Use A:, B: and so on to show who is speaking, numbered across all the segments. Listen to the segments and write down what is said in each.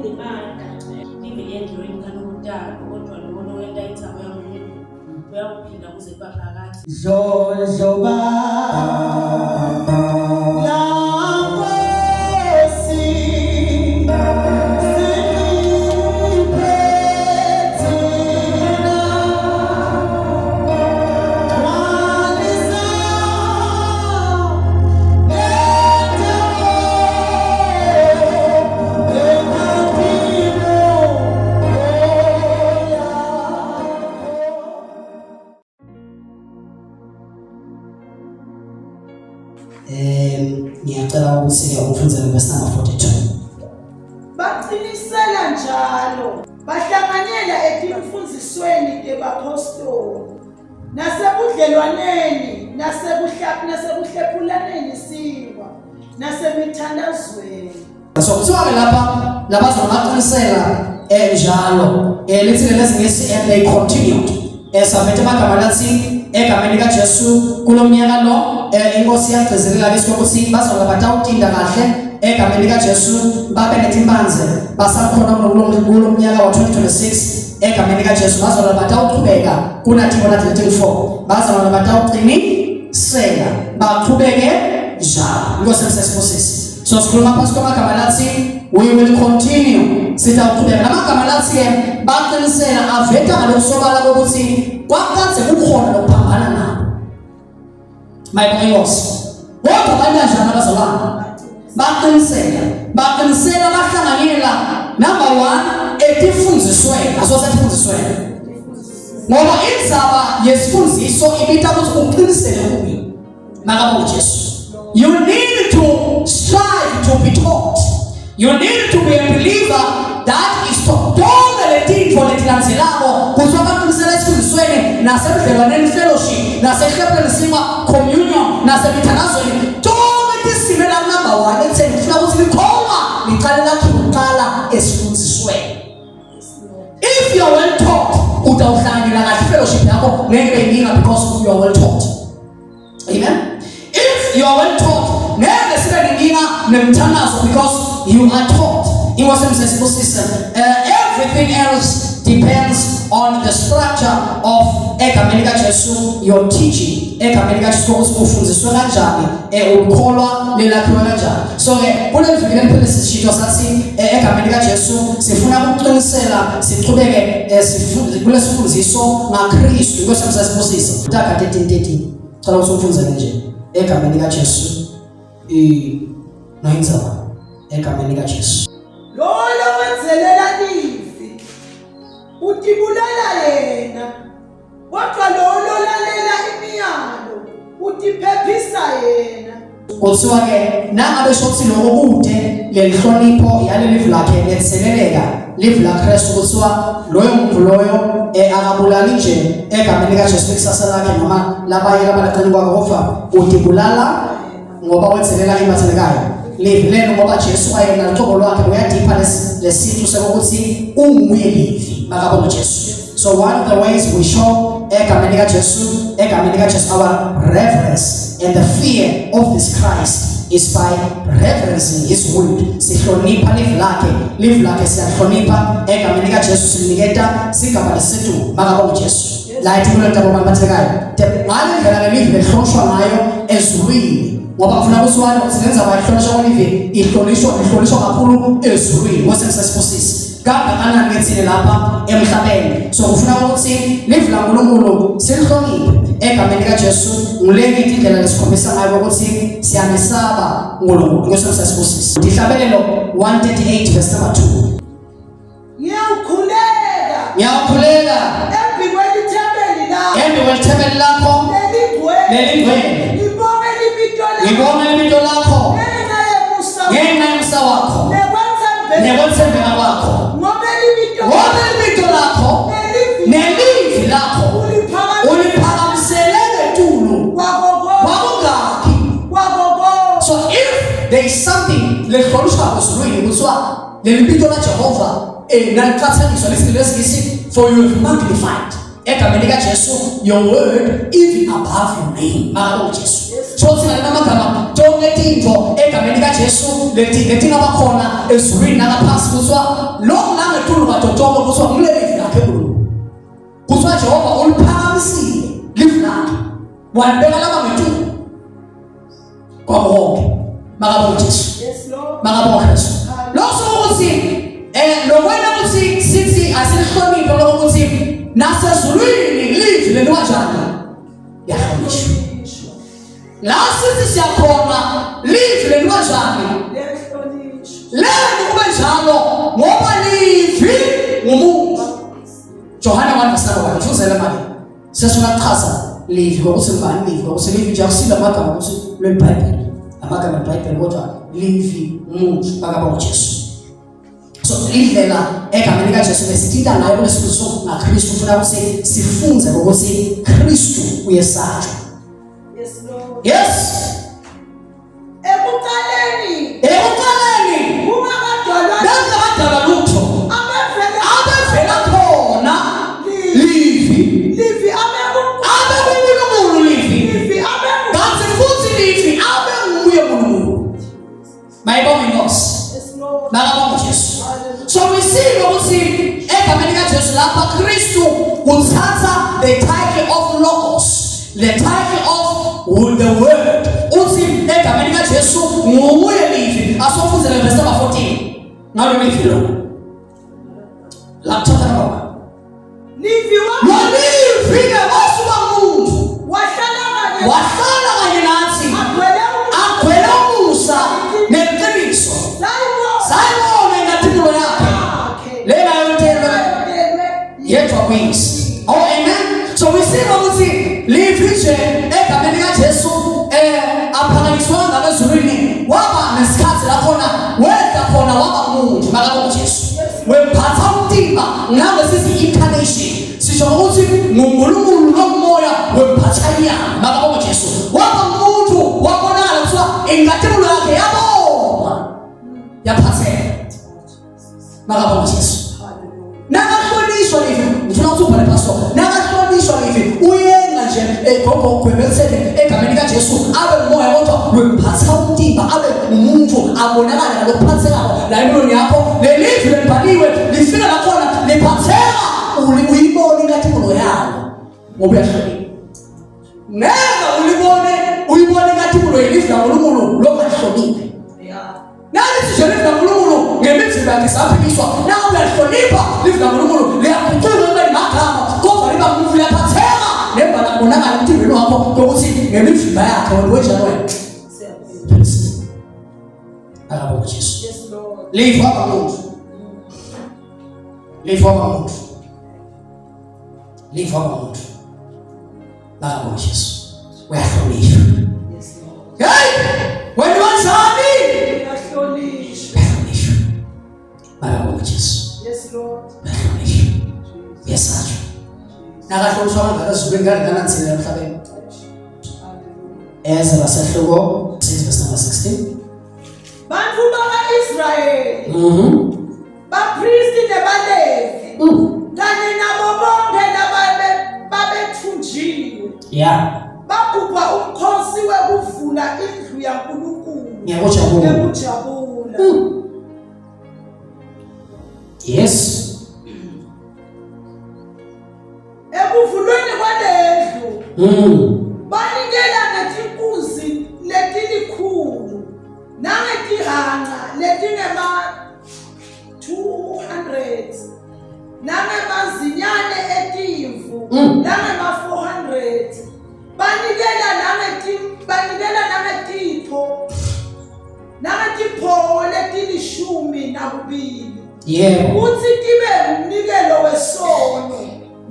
A: Liyatilimata.
B: Livi liyendliwe inkhanuko talo, kodwa lowo lowenta intsamo yaNkulunkulu uyawuphila kuze kuba phakadze.
C: Dlondloba la Nkosi siphe thina gcwalisa
D: Ngiyacela ukuthi ke ungifundzele verse number 42.
E: Baqinisela njalo, bahlanganyela etimfundzisweni tebaphostoli nasebudlelwaneni nasekuhlephulaneni sinkwa nasemithandazweni.
D: So kuthiwa-ke lapha labazalwane baqinisela njalo lithi lelesingisi and they continued savethe amagama lathi egameni likaJesu kulo mnyaka lo inkosi yagcizelela ke ukuthi bazalwane batawutinda kahle egameni likaJesu babe netimbanze basakhona kulo mnyaka wa-2026 egameni likaJesu bazalwane batawuchubeka kunathibo lathi 34 bazalwane batawuqinisela baqhubeke njalo. Inkosi emsesibusise. So sikhuluma phansi kwamagama lathi we will continue, sitawuqhubeka. Lamagama lathi ke baqinisela aveta ngalokusobala kokuthi kwakade kukhona lokuphambana nabo. Mayibonge inkosi. Kodwa banjani abazalwane? Baqinisela, baqinisela bahlanganyela number 1 etifundisweni, asosatifundisweni. Ngoba indzaba yesifundiso ibita ukuthi uqinisele kuyo. Makabonge Jesu. You need to strive to be taught. You need to be a believer that is taught. Tonke letintfo letilandzelako kuthiwa baqinisele esifundisweni nasebudlelwaneni fellowship nasehlephuleni sinkwa communion nasemithandazweni tonke tisime la number 1 ekutheni kufuna ukuthi likholwa liqale lakhiwe kuqala esifundisweni. If you are well taught, utawuhlanganyela kahle fellowship yakho ngeke ibe inkinga because you are well taught. Amen. If you are well taught, ngeke sibe nenkinga nemthandazo because you are taught. Inkosi emsesibusise. Everything else depends on the structure of egameni likaJesu your teaching. Egameni likaJesu ukuthi ufundiswe kanjani, ukukholwa lelakhiwe kanjani. So ke kuleli viki leliphele sisishito sathi egameni likaJesu sifuna ukuqinisela siqhubeke kulesifundiso ngaKristu. Inkosi emsesibusise. Taga 13:13. Cela ukuthi umfundzele nje egameni likaJesu. Noyindzaba egameni likaJesu.
E: Lowo lowenzelela livi utibulala yena, kodwa lowo lolalela imiyalo utiphephisa yena.
D: Kuthiwa ke nangabe sho ukuthi lokho kude lelihlonipho yaleli lakhe letheleleka live la Kristu, kuthiwa loyo muntu loyo akabulali nje egameni likaJesu ikusasa lakhe noma labanye labalaqini kwakhe, kodwa utibulala ngoba wethelela imathelekayo live lelo, ngoba Jesu wayena luqobo lwakhe uyadipha lesicu sekuthi unguye livi. Makabonge Jesu. So one of the ways we show egameni likaJesu, egameni likaJesu, our reverence and the fear of this Christ is by reverencing his word. Sihlonipha live lakhe, live lakhe siyahlonipha egameni likaJesu, siniketa sigaba lesethu. Makabonge Jesu. La ithule ntabo bambathekayo ngale ndlela lelive lelihlonishwa ngayo ezulwini, ngoba ngifuna ukuthi wani ukuthi lenza bayihlonishwa kwelive ihlonishwa kakhulu ezulwini. Nkosi emsesibusise kangakanani ngethini lapha emhlabeni. So kufuna ukuthi live laNkulunkulu silihloniphe egameni likaJesu. Nguleki indlela lesikhombisa ngayo ukuthi siyamesaba uNkulunkulu. Nkosi emsesibusise. Dihlabelelo 138 verse number 2.
E: Ngiyawukhuleka
D: Ngiyawukhuleka
E: embi kwelithempeli lakho
D: embi kwelithempeli lakho
E: lelingcwele,
D: lelingcwele,
E: ngibonge libito lakho
D: ngibonge libito lakho
E: ngenxa yemusa
D: ngenxa yomusa wakho
E: nekwethembeka
D: nekwethembeka kwakho,
E: ngoba libito
D: ngoba libito lakho
E: nelivi
D: nelivi lakho
E: uliphakamise
D: uliphakamisele ngetulu
E: kwako konke
D: kwakungakhi.
E: Kwako konke.
D: So if there is something lehlonishwa ezulwini, kuthiwa leli bito la Jehova naliqhathaniswa lesi lesingisi, for you have magnified. Egameni likaJesu, your word even above your name. Makabe uJesu. So thina lamagama tonke tinto egameni likaJesu leti letingabakhona ezulwini nangaphansi kuthiwa lokhu nangetulu kwato tonke kuthiwa ngileli livi lakhe uNkulunkulu. Kuthiwa Jehova uliphakamisile livi lakhe walibeka laba ngetulu kwabo konke. Makabe uJesu.
E: Yes, Lord.
D: Makabonga Kristu. Lokho ukuthi eh lokwena ukuthi sithi asilihloniphe lokho ukuthi nasezulwini livi leliwa njani? Yahlonishwa. La sithi siyakhona livi leliwa njani?
E: Liyahlonishwa.
D: Leni kube njalo ngoba livi ngumuntu. Johane 1 verse number 1 ngifuzele manje. Sesifuna kuchaza livi ngokuthi ngubani livi ngokuthi livi nje akusile amagama ukuthi lweBhayibheli. Amagama eBhayibheli kodwa livi umuntu bakaba uJesu. So indlela egameni likaJesu besithinta ngayo kulesifiso ngaKristu ufuna ukuthi sifunze ngokuthi Kristu uyesatshwa.
E: Yes, Lord.
D: Yes.
E: Ekuqaleni.
D: Ekuqaleni.
E: Kungakadalwa.
D: Bekungakadalwa lutho.
E: Abevela.
D: Abevela khona. Livi.
E: Livi abe
D: Abe kuNkulunkulu Livi.
E: Livi abe
D: Kanti futhi Livi abe nguye uNkulunkulu. Mayibonge inkosi.
E: Yes, Lord.
D: Makabonge uJesu. So we see ukuthi egameni likaJesu lapha Kristu uthatha the title of logos, the title of the word. Uthi egameni likaJesu nguye livi. Asofunzele verse number 14. Ngalo livi lo. La chapter number 1.
E: Livi wa
D: Lo livi ke wasuka umuntu.
E: wahlala kanye
D: Wahlala kanye nathi.
E: agcwele
D: Agcwele umusa neqiniso.
E: Sayibona
D: Sayibona inkazimulo yakhe.
E: yakhe.
D: Lena yotelwe yedwa kwisi. Oh amen. So we see ukuthi livi nje egameni likaJesu eh aphakanyiswanga ngezulwini waba nesikhathi la khona wehla khona waba umuntu makabonga uJesu. Wemphatha umtimba ngabe sithi incarnation. Sisho ukuthi nguNkulunkulu lomoya wemphatha inyama makabonga uJesu. Waba umuntu wabonakala kuthiwa inkazimulo yakhe yabonwa. Yaphatheka. Makabonga uJesu. Nakahlonishwa livi, ngifuna ukuthi ubhale pastor. Nakahlonishwa livi, uyenga nje egogo ugwebelesele egameni likaJesu abe umoya kodwa wemphatha umtimba abe umuntu abonakale ngalokuphathekako la empilweni yakho. Lelivi lelibhaliwe lifika la khona liphatheka uyibone inkazimulo yalo ngoba uyahlonipha. Ngeke ulibone uyibone inkazimulo yelivi laNkulunkulu longahloniphi.
E: Yeah.
D: Nalithi nje livi laNkulunkulu ngemizimba yakhe saphikiswa. Nawe uyalihlonipha livi laNkulunkulu liyaguquka libe magama kodwa liba ngumuntu liyaphatheka nembala kubonakala emtimbeni wakho kokuthi ngemizimba yakhe wena wenjani wena.
E: Siyabonga.
D: Akabonge Jesu.
E: Yes, Lord.
D: Livi waba muntu. Livi waba muntu. Livi waba muntu. Akabonge Jesu. Uyahlonishwa.
E: Yes, Lord.
D: Hey! Wena wanjani?
E: Uyahlonishwa.
D: Uyahlonishwa. Akabonge Jesu.
E: Yes, Lord.
D: Uyahlonishwa. Yesatshwa. Nakahlonishwa kangaka ezulwini kangakanani thina emhlabeni?
E: Hallelujah.
D: Ezra sahluko 6 verse number 16.
E: Bantu baka-Israyeli, bapristi nebaLevi, kanye nabo bonke babethunjiwe,
D: Yeah.
E: bagubha umkhosi wekuvula indlu yaNkulunkulu
D: Ngiyakujabula.
E: ngekujabula.
D: Yes.
E: Ekuvulweni kwalendlu banikela ngetinkunzi letilikhulu nangetihanca letingema 200 nangemazinyane etimvu nangema 400 banikela nangeti banikela nangetipho nangetipho letilishumi nakubili
D: Yebo.
E: kuthi tibe umnikelo wesono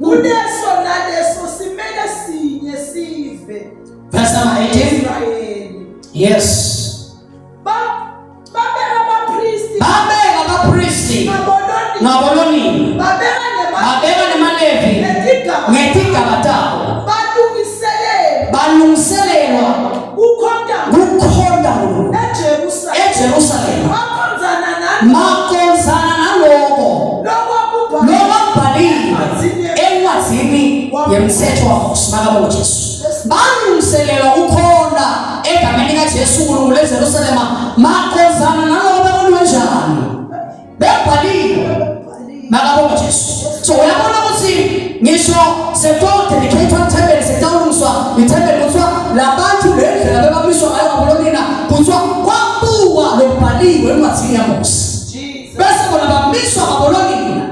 E: kuleso naleso simele sinye sive
D: Verse number 18.
E: Israyeli
D: Yes.
E: babeka abapristi
D: Babeka abapristi
E: ngaboloni
D: ngabolonini.
E: babeka
D: Babeka nemaLevi
E: netigaba
D: ngetigaba tabo.
E: balungiselele
D: Balungiselelwa
E: kukhonta
D: kukhonta uNkulunkulu
E: eJerusalema
D: eJerusalema.
E: bakhonzana nani
D: Makonzana naloko
E: lokwakubhalwe
D: lokwakubhaliwe encwadzini Yemthetho waMose makabonga Jesu. Balungiselelwa ukhona egameni kaJesu uNkulunkulu eJerusalema maqozana naloko bekoniwe njani. Bebhaliwe makabonga Jesu. So uyabona ukuthi ngisho sekudedicate ithempeli sekutawulungiswa ithempeli kuthiwa labantu le ndlela bebamiswa ngayo ngabolonina kuthiwa kwabukwa lokubhaliwe encwadini yaMose. Bese bona bamiswa ngabolonina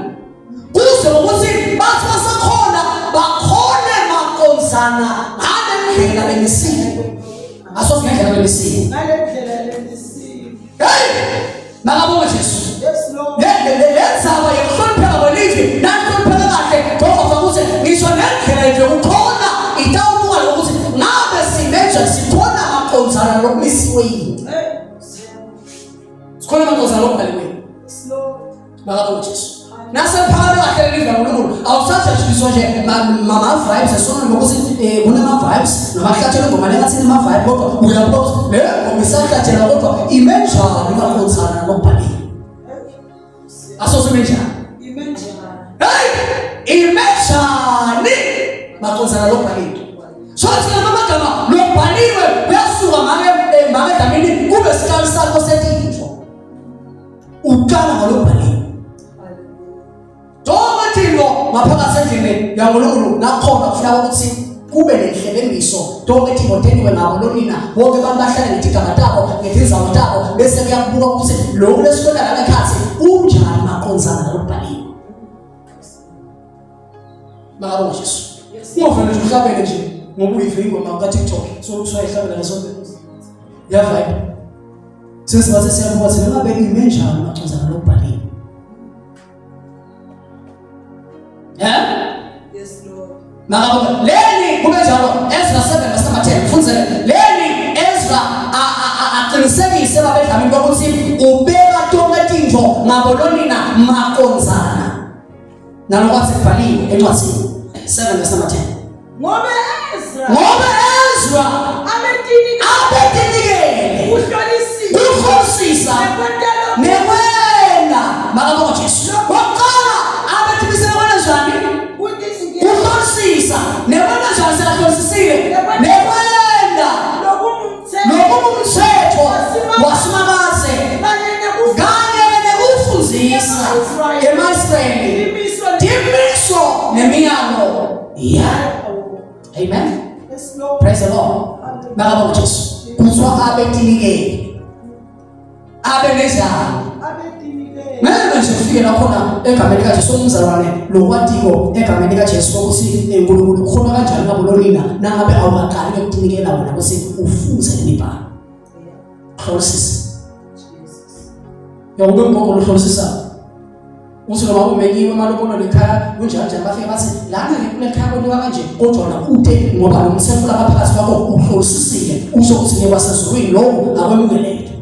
D: kuze ukuthi bathi basakhona bakhone makonzana ngale ndlela bemisiwe asoze ngendlela bemisiwe
E: Ngale ndlela lemisiwe.
D: hey makabonga Jesu
E: Yes Lord.
D: lenzaba yokuhlonipheka kwelivi nalihlonipheka kahle ngoba ukuthi ngisho nendlela nje ukhona itawubuka lokuthi ngabe simenja sikhona makonzana lokumisiwe yini
E: Hey.
D: sikhona makonzana lokubhaliwe
E: Yes Lord.
D: makabonga Jesu nasephakame kahle leli laNkulunkulu awusajajiswa nje ma-vibes esona ngokuthi um kunama-vibes noma kuhlatshelwa ingoma lengathini ama-vibe kodwa uyabuka ukuthi le ngoma isahlatshelwa kodwa ime njani makonzana nokubhaliwe asoze ime njani
E: Ime njani?
D: hey ime njani maconzana lokubhaliwe so thina amagama lokubhaliwe kuyasuka make make Dlamini kube sikali sakho setintfo uqala ngalokubhaliwe Zonke tintfo ngaphakathi endlini yaNkulunkulu nakhona kufuneka ukuthi kube nenhlebembiso tonke tintfo tentiwe ngabo lonina bonke abantu bahlale ngetigaba tabo ngetindzawo tabo bese kuyakubuka ukuthi lokhu lesikwenta ngalekhathi kunjani maqonzana nalokubhaliwe makabonga Jesu ungavele nje uhlabele nje ngoba uyive ingoma ka-TikTok so usuyayihlabela ngesonto yavibe sesibathe siyabuka thina ngabe ime njani maqonzana nalokubhaliwe Eh?
E: Yes Lord.
D: Makabonga leni kube njalo Ezra 7 verse number 10 mfundzele leni Ezra aqinisekise babedlamini ukuthi ubeka tonke tintfo ngabolonina makonzana nalokwathi kubhaliwe encwadzini 7 verse number 10
E: Ngoba Ezra
D: ngoba Ezra
E: abetinikele
D: abetinikele
E: kuhlolisisa
D: kuhlolisisa
E: nekwenta lokhu
D: nekwena makabonga Jesu wokuqala abethimisele kwena njani
E: kutinikela
D: kuhlolisisa nekwena njani sekahlolisisile nekwena
E: lokungumthetho
D: nokungumthetho wasimakaze
E: kanye nekufa
D: kanye nekufundzisa emaIsrayeli
E: imiso
D: timiso nemiyalo yayo amen
E: Yes Lord.
D: praise the Lord makabonga Jesu kuthiwa abetinikele abe nejani
E: Abetinikele.
D: ngeke nje ufike lakhona egameni likaJesu umzalwane lokwatiko egameni likaJesu ukuthi uNkulunkulu ukhona kanjani ngabo lonina nangabe awukaqali ukutinikela wena ukuthi ufunze lemibhalo hlolisisa
E: Jesus.
D: yakube mgogo lohlolisisa uthi noma umenyiwe emalobolo lekhaya kunjani njani bafike bathi lana-ke kule khaya koniwa kanje kodwa wona ude ngoba lo mthetho lapha phakathi kwakho uhlolisisile usho ukuthi ngeke wasezulwini loku akwemukeleki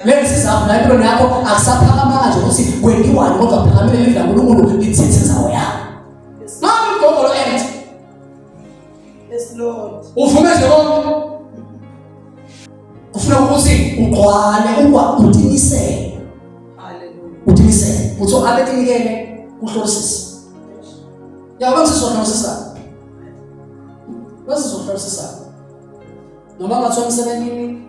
D: leli sizathu la empilweni yakho akusaphakamanga nje ukuthi kwentiwani kodwa phakamile livi laNkulunkulu lithethe indzawo yakho ngabe umgogo lo empty
E: Yes Lord.
D: uvume nje konke kufuna ukuthi ugqwale ukwa utimisele
E: Hallelujah.
D: utimisele uthi abetinikele kuhlolisisa yabo ngizohlolisisa besizohlolisisa noma ngathiwa emsebenzini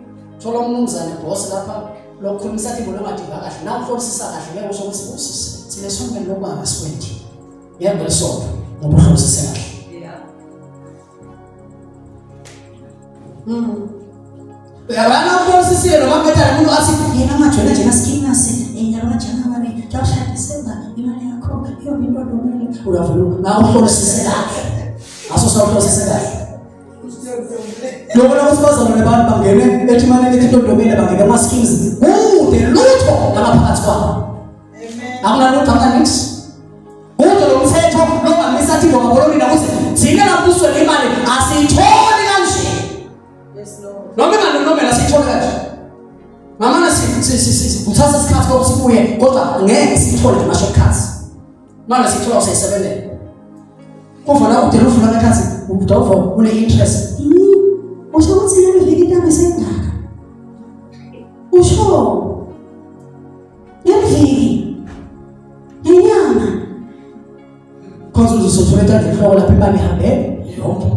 D: thola umnumzane boss lapha lokukhulumisa athi bona ungadiva kahle na uhlolisisa kahle ngeke usho ukuthi bosisi thina sonke lokhu angasikwendi ngeke ngelisonto ngoba uhlolisise kahle
E: Yeah.
D: Uyabona uhlolisisile noma kuphetha umuntu athi yena angajwayela nje nasikini nasi enyalo kaJanuary tawushaya December imali yakho iyobe intodomele uyavuma na uhlolisise kahle aso sawuhlolisise kahle Lokho ukuthi bazalwane abantu bangene ethi imali ethi intodomele bangene ama schemes kude lutho ngaphakathi kwabo
E: Amen.
D: akunalutho akunanix kude lo mthetho longamisa athi ngoba bolonina ukuthi thina lapho imali asiyitholi kanje
E: Yes Lord.
D: noma inganomela siyithole kanje ngamane sivuthatha isikhathi kokuthi sibuye kodwa ngeke siyithole ngama-shortcuts manje siyithola usayisebenzela kuvela ude luvula ngekhathi udova une-interest usho ukuthi leli viki intaba isengaka usho leli viki ngenyanga Khonza uzothola intandla enhloko lapha imali ihambe yonke.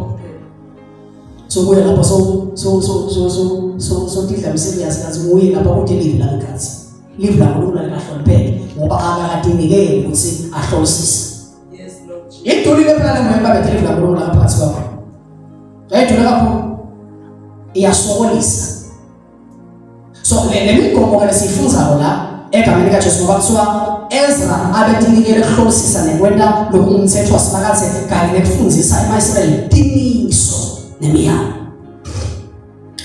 D: Sokuya lapha so so so so so so so tidla mserious kazi nguye lapha kude live la ngikhathi. Live la ngolula likahlonipheke ngoba akakadingekeli ukuthi ahlolisise.
E: Yes Lord.
D: Idulile phela le moya babe live la ngolula phakathi kwakho. Yayidule kakhulu. Iyasokolisa. So le migomo ke lesiyifunzayo la egameni likaJesu ngoba kuthiwa Ezra abetinikele kuhlolisisa nekwenta lokumthetho wasimakathe kanye nekufundisa emaIsrayeli timiso nemiyalo.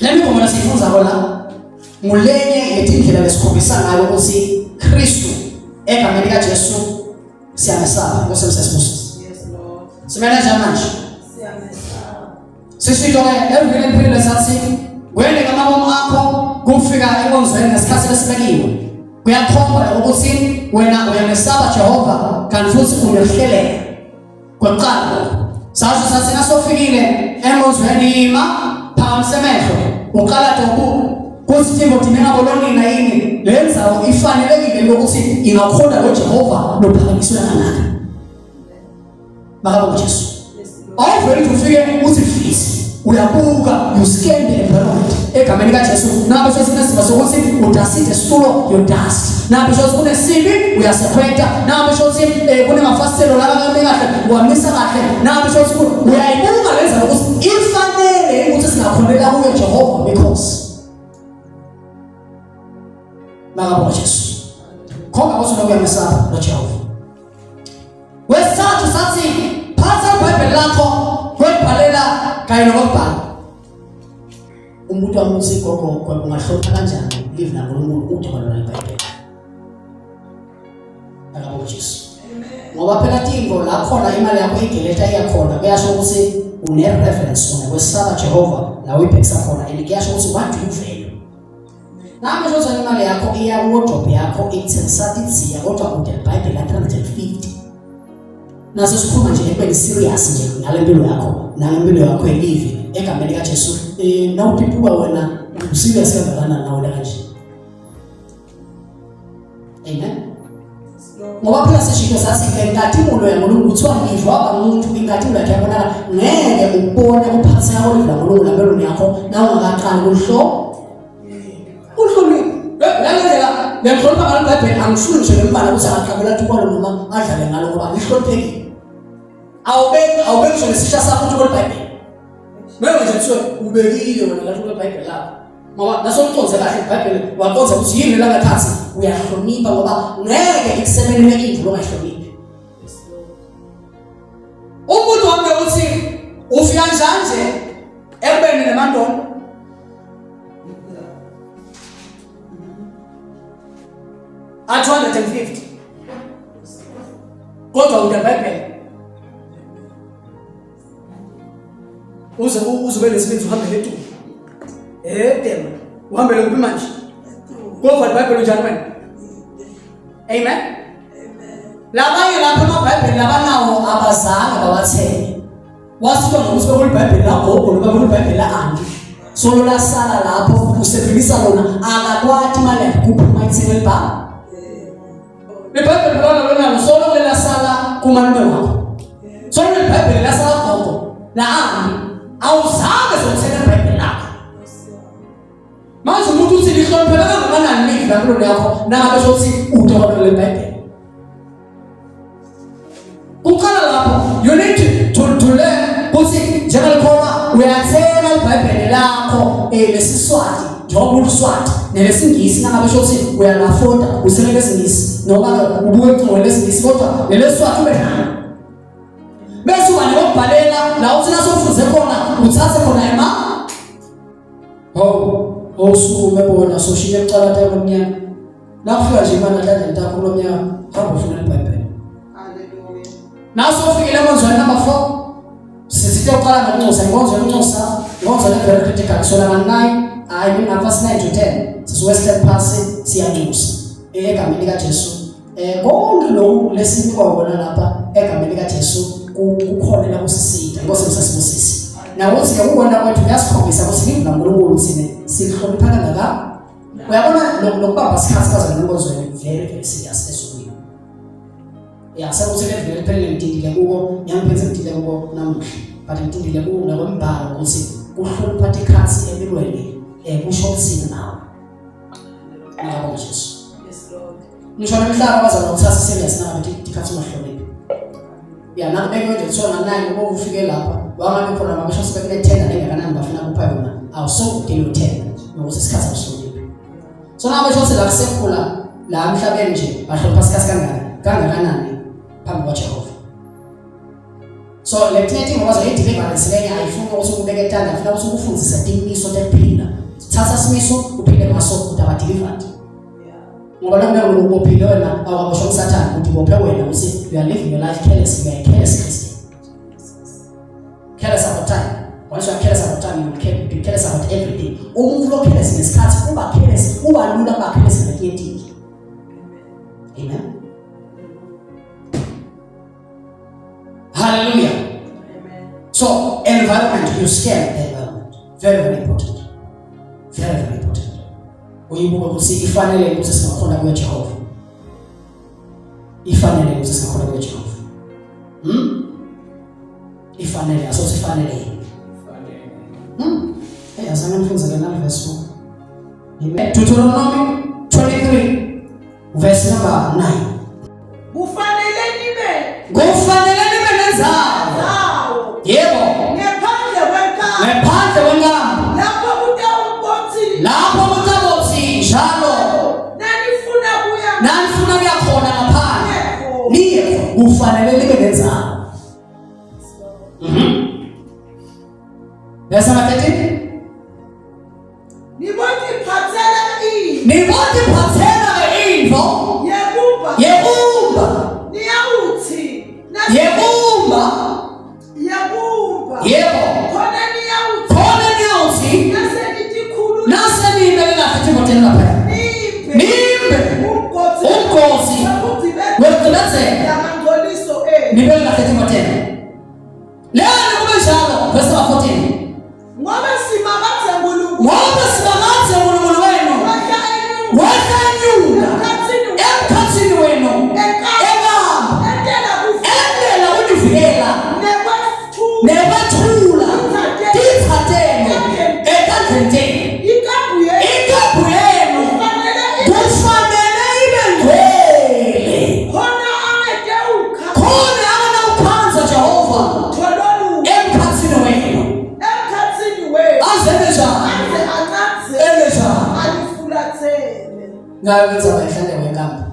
D: Le migomo lesiyifunzayo la ngulenye yetindlela lesikhombisa ngayo ukuthi Kristu egameni likaJesu siyamesaba Nkosi yami
E: Yes Lord.
D: Simele nje manje.
E: Siyamesaba.
D: Sishilo ke evini eliphilile sathi wende ngamabomu akho kufika enkonzweni ngesikhathi esibekiwe. Kuyakhomba ukuthi wena uyamesaba Jehova kanti futhi unohleleka. Kwaqala sasho sathi nasofikile enkonzweni ima phambi emehlo uqala doku kuthi Timothy ningabolonina yini le ndzawo ifanelekile lokuthi ingakhona lo Jehova lophakanyiswe kangaka. Makabonge Jesu. Awuveli nje ufike uthi fisi uyabuka you scan the environment egameni kaJesu nabe sesinesimo sokuthi udaside isitulo you dust nabe shothi kunesibi uyasekhweta nabe shothi eh, kunemafasitelo laba kame kahle wamisa kahle nabe shothi uyayibuka lenza ukuthi ifanele ukuthi singakhonela kuye Jehova because makabonga Jesu khomba ukuthi lokuyamesaba lo Jehova Wesithathu sathi phatha iBhayibheli lakho kwebhalela kanye nokubhala. Umuntu wami uthi gogo ungahlonipha kanjani live naNkulunkulu ude kwalona iBhayibheli. Akabonge Jesu. Ngoba phela tintfo la khona imali yakho igeleta iyakhona kuyasho ukuthi une-reference unekwesaba Jehova la uyibhekisa khona and kuyasho ukuthi what do you value Nami sho imali yakho iya ku-wardrobe yakho ikuthengisa idziya kodwa kude libhayibheli la-350 naso sikhuluma nje ekubeni serious nje ngale mpilo yakho nale mpilo yakho elive egameni likaJesu um nawutibuka wena userious kangakanani nawe kanje amen ngoba phela sishilo sathi inkazimulo yaNkulunkulu kuthiwa live waba umuntu inkazimulo yakhe yabonakala ngeke ubone ukuphatheka kwelive laNkulunkulu empilweni yakho na ungakaqali kulihlo uhlulile ngalendlela ngihlonipha ngalo iBhayibheli angifuni nje ngembala ukuthi akaqabela tukwalo noma adlale ngalo ngoba lihloniphekile awubeki awubeki ngisho nesisha sakho ukuthi kwelibhayibheli ngeke nje kuthiwe ubekile wena lapho kwebhayibheli lakho ngoba nasomconze kahle ibhayibheli waqonza ukuthi yini langaphansi uyahlonipha ngoba ngeke ikusebenele indlu ongahloniphi umuntu wami ukuthi ufika njani nje ekubeni nemandondo a 250 kodwa uneBhayibheli uze uze ube nesibindi uhambele etuku eh tema uhambele kuphi manje kodwa iBhayibheli njani wena amen labanye lapha amabhayibheli labanawo abazange bawathenge wasuka nokuthi bekulibhayibheli lagogo noma bekulibhayibheli la-anti solo lasala lapho usebenzisa lona akakwati imali yakhe kuphuma ithenge libhanga libhayibheli lona lonalo solo lelasala kumalume wakho solo libhayibheli lasala gogo la-anti awuzange sewuthenga ibhayibheli lakho manje umuntu uthi lihlonipheka kangakanani livi lakulona yakho nangabe sokuthi udokotela lebhayibheli Kuqala lapho you need to learn ukuthi njengalikholwa uyathenga iBhayibheli lakho eh lesiswati njengoba uluswati nelesingisi nangabe sho ukuthi uyalafoda uthenge lesingisi noma ke ubuke ucingo lesingisi kodwa neleswati ube nalo bese uba nokubhalela la uthi nasofunze khona uthathe khona ema Hawu, awusukume bona soshiye ekucala teko mnyama. Nakufika nje imali atlandeni takho kulo mnyaka, hamba ufuna iBhayibheli.
E: Hallelujah.
D: Naso ufikile enkonzweni number 4. Sisithe uqala ngokunxusa, inkonzo yokunxusa, inkonzo le-very critical. Kusukela nga-9, I mean half past 9 to 10. Sisuke sihleli phasi siyanxusa. Egameni likaJesu. Eh konke lokhu lesinikwa kona lapha egameni likaJesu kukhona la kusisida. Inkosi msasibusise. Nawuthi ke ukubona kwethu kuyasikhombisa ukuthi livi laNkulunkulu thina silihlonipha kangaka. Uyabona lokubamba isikhathi bazalwane enkonzweni very very serious ezulwini. Ya sekuthi leviki liphelele ngidindile kuko, ngiyangiphethe ngidindile kuko namuhla. But ngidindile kuko ngokwembhalo ukuthi kuhlonipha tikhathi empilweni eh kusho ukuthini nawe. Ngiyabonga Jesu.
E: Yes Lord.
D: Ngisho nomhlaba bazama ukuthatha serious nangabe tikhathi ungahloniphi. Ya nakubekwe nje kuthiwa nga-9 uma ufike lapha wangabe khona mabesho sebekunethenda lengakanani bafuna kupha yona awusokudile uthenda nokuthi isikhathi awuhloniphi. So nabe shose la kusekhula la emhlabeni nje bahlonipha isikhathi kangaka kangakanani phambi kwaJehova. So le thethe ngoba zo deliverance lenye ayifuni ukuthi ukubeke tanda ifuna ukuthi ukufundise timiso tekuphila. Thatha simiso uphile ngaso utaba delivered. Ngoba lokho ngeke ubophile wena awukaboshwa uSathane ukuthi ubophe wena ukuthi you are living your life careless you are a careless Christian. Careless about time. Once you are careless about time, you will care, be careless about everything. Umuntu lo careless ngesikhathi uba careless, uba lula kuba careless ngetinye tinto. Amen. Hallelujah.
E: Amen.
D: So, environment, you scan the environment. Very, very important. Very, very important. Uyibuka ukuthi ifanele ukuthi singakhona kuye Jehova. Ifanele ukuthi singakhona kuye Jehova. Ifanele asothi ifanele yini? Hey, azange ngifunze ke nali verse 4. Deuteronomy 23 verse number 9.
E: Kufanele nibe
D: Kufanele nibe nenzalo.
E: nawo
D: Yebo.
E: ngephandle kwenkambu
D: Ngephandle kwenkambu.
E: lapho kutawubothi
D: Lapho kutabothi njalo
E: nanifuna kuya
D: nanifuna kuya khona ngaphandle.
E: niye khona.
D: Niye khona. Kufanele libe nenzalo. Verse number 13.
E: Nibotiphatsela ini
D: Nibotiphatsela ke intfo
E: yekumba
D: yekumba
E: niyawuthi
D: yekumba
E: yekumba
D: yebo
E: khona niyawuthi
D: khona niyawuthi
E: nasenitikhulula
D: nase niyibeke kahle ethimoteni lapha
E: nimbe
D: nimbe
E: umgodzi
D: umgodzi wekugqibedzela
E: lamangcoliso enu
D: nibeke kahle ethimoteni leni kube njalo verse number 14
E: ngoba simakadze Nkulunkulu
D: ngoba simakadze uNkulunkulu wenu
E: wehla enyuka
D: wehla enyuka
E: emkhatsini
D: emkhathini wenu
E: Enkamba.
D: enkamba
E: entela kufa
D: endlela kunivikela
E: nekwethuka
D: nebathula tithatene etandleni tenu
E: inkambu yenu
D: inkambu yenu
E: kufanele ibe
D: kufanele ibe ngcwele
E: khona angetewukha
D: khona abanawuphanza Jehova
E: thololuka
D: emkhathini wenu
E: emkhatsini wenu
D: azene njani
E: aze ancaze
D: ene njani
E: alifulathele
D: ngayo kwenza bayihlale wenkambu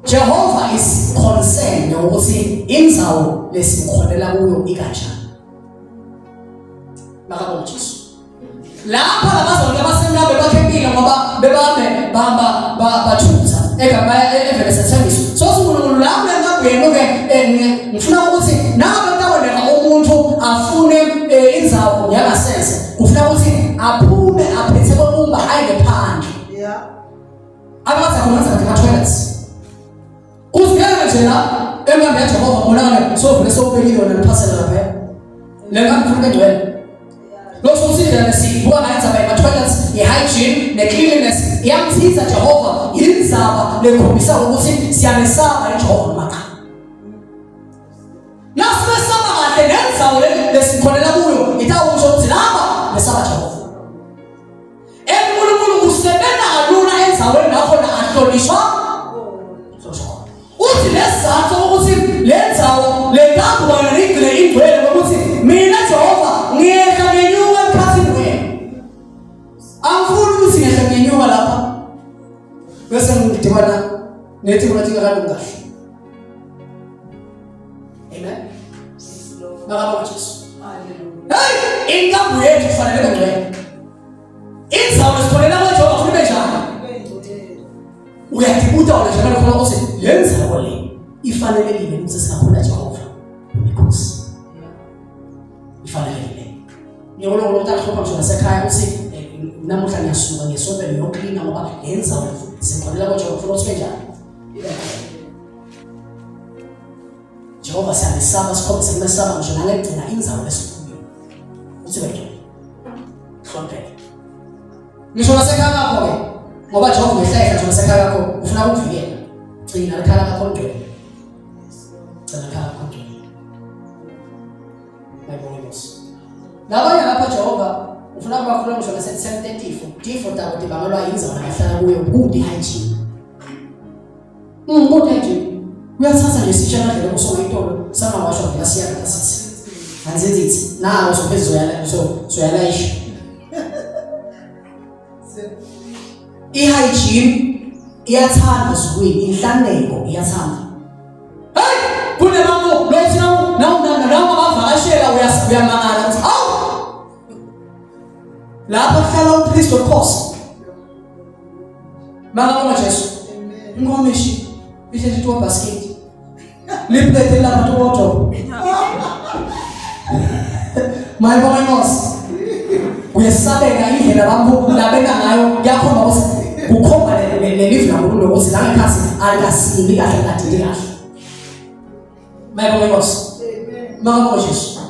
D: Jehova is concerned ngokuthi indzawo lesimkhonela kuyo ikanjani makabonga Jesu lapha labazalwane basemlabe bakhempile ngoba bebambe bamba bathutha egama evele sethembiso so uNkulunkulu la kule nkambu yenu ke ngifuna ukuthi nangabe kutawoneka umuntu afune indzawo yangasese kufuna ukuthi aphume aphethe kokumba aye ngephandle
E: yeah
D: abathi khona ngathi ama-toilets kuzingeke nje la enkambi yaJehova bonakale sovele sowubekile wena liphasela lapha le nkambi ufuna engcwele lokho ukuthi indlela lesiyibuka ngayo indzaba yama-toilets i-hygiene ne-cleanliness iyamthiza Jehova yindzaba lekhombisa ukuthi siyamesaba uJehova noma cha nasibesaba kahle nendzawo le lesikhonela kuyo itawusho ukuthi laba besaba Jehova enkulunkulu usebenza kalula endzaweni lakhona ahlonishwa hlonishwa khona uthi lesizathu ukuthi le ndzawo le nkambu wena nigcine ingcwele ngokuthi mina Jehova ngiyehla ngenyuka emkhathini wenu angifuni ukuthi ngehla ngenyuka lapha bese ngidibana nethi kuna tingakalungi kahle amen
E: Yes, Lord.
D: makabonga Jesu
E: Hallelujah.
D: hey inkambu yethu kufanele ibe ngcwele indzawo lesikholela kwaJehova kufanele ibe njani
E: Ibe ngcwele.
D: uyadibuta wena njalo khona ukuthi le ndzawo le ifanelekile ukuthi singakhona Jehova imikhosi ifanelekile ngiyoloko lokhu ahlupha ngisho nasekhaya ukuthi namuhla ngiyasuka ngiyesontweni ngiyoklina ngoba le ndzawo sikholela kwaJehova kufanele ukuthi ibe njani
E: Ibe ngcwele.
D: Jehova siyamesaba sikhombise kumesaba ngisho nangekugcina indzawo lesikuyo uthi bengcwele hlonipheke ngisho nasekhaya lakho ke ngoba Jehova uyehlehla ngisho nasekhaya lakho ufuna ukuvikela gcina likhaya lakho lingcwele lithente tifo tifo tabo tibangelwa yindzawo labahlala kuyo kude hygiene kude hygiene uyathatha nje sitsha ndlela kusonga itolo sangawashwa vela siyakhala sithi anzizithi nawo sopheze soyala so soyalayisha i-hygiene iyathanda zukwini inhlaneko iyathanda hey kunebantu lothi nawu nawungabavakashela uyamangala uthi hawu lapha kuhlala umpriest of course makabonga Jesu inkomishi ihlezi tuwa basket liplate lapha tuwoto mayibonga inkosi uyesabeka indlela abantu labeka ngayo kuyakhomba ukuthi kukhomba lelivi laNkulunkulu ukuthi la ngekhathi alikasimi kahle kadili kahle mayibonga inkosi makabonga Jesu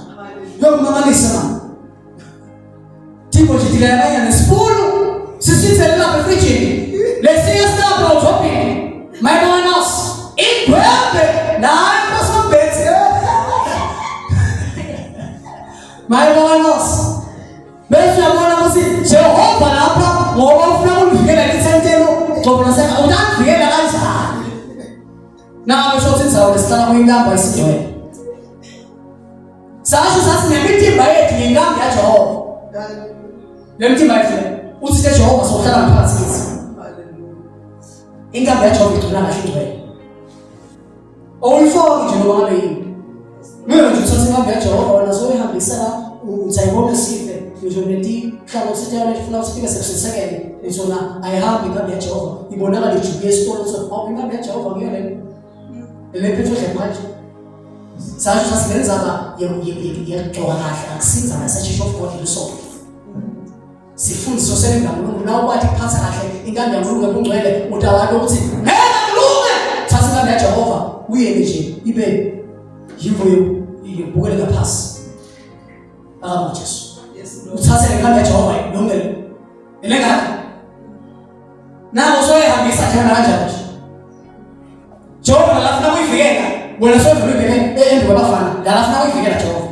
D: yokumangalisa mama Tipo nje dilayabanya nesipunu sisithele lapha efrijini lesinye silapha uthobhini mayibonga inkosi ingwembe nayo inkosi umbethe mayibonga inkosi bese uyabona ukuthi Jehova lapha ngoba ufuna ukulivikela lithentelo gcobo laseka utalivikela kanjani nangabe sho ukuthi indzawo lesihlala kuyinkambo ayisingcwele sasho sathi nemitimba yethu yinkambi yaJehova le mitimba yethu uthi Jehova sohlala ngaphansi kithi inkambi yaJehova igcina kahle ingcwele awuyifaki nje noma ngabe yini ngeke nje uthathe inkambi yaJehova wena soyihambisa la uthi ayibone sife ngisho netinhlangothi tayo lefuna ukuthi ibe sekusisekele ngisho na ayihambi inkambi yaJehova ibonakala ijubuye esitolo uthi awu inkambi yaJehova ngiyo le le phethwe nje manje sasho sasinenzaba yekugcoka kahle akusinzaba yase-church of God ilusonto sifundiso selingankulunkulu na ukwathi kuphatha kahle inkambi yankulunkulu ebungcwele utawati ukuthi ngeke kulunge thatha inkambi yajehova uyeke nje ibe yimvo yokubukele ngaphasi akabonga jesu uthathe le nkambi yajehova ilungele elengane nako soyihambisa nje kanjani nje Jehova la funa kuyivikela wena sodlula ungene endlu kwabafana la funa kuyivikela Jehova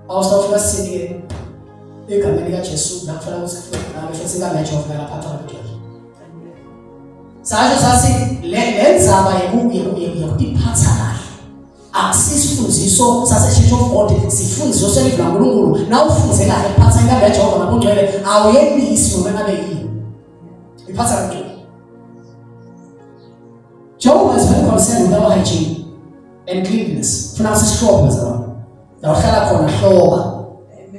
D: awusawufika sini ke egameni likaJesu la kufanele ukuthi kufike ngabe futhi inkambi yaJehova laphatha ngokugcwele sasho sathi le lenzaba yokutiphatha kahle akusisifundiso sase-church of god sifundiso selivi lankulunkulu na ufunze kahle kuphatha inkambi yajehova nabungcwele awuyelisi noma ngabe yini iphatha ngcwele Jehovah is very concerned with our hygiene and cleanliness. Funa sisihlobo bazalwane. La uhlala khona hloba.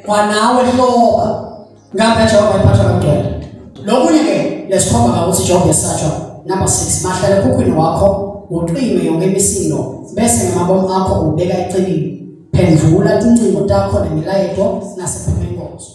D: Kwanawe hloba. Ngabe Jehova iphathwa ngokugcwele. Lokunye ke lesikhomba ngakuthi Jehova yesatshwa number 6 mahlale ekhukhwini wakho uqime yonke imisindo bese ngamabomu akho ubeka eceleni. Phendula tincingo takho nemilayeto nasephume inkonzo.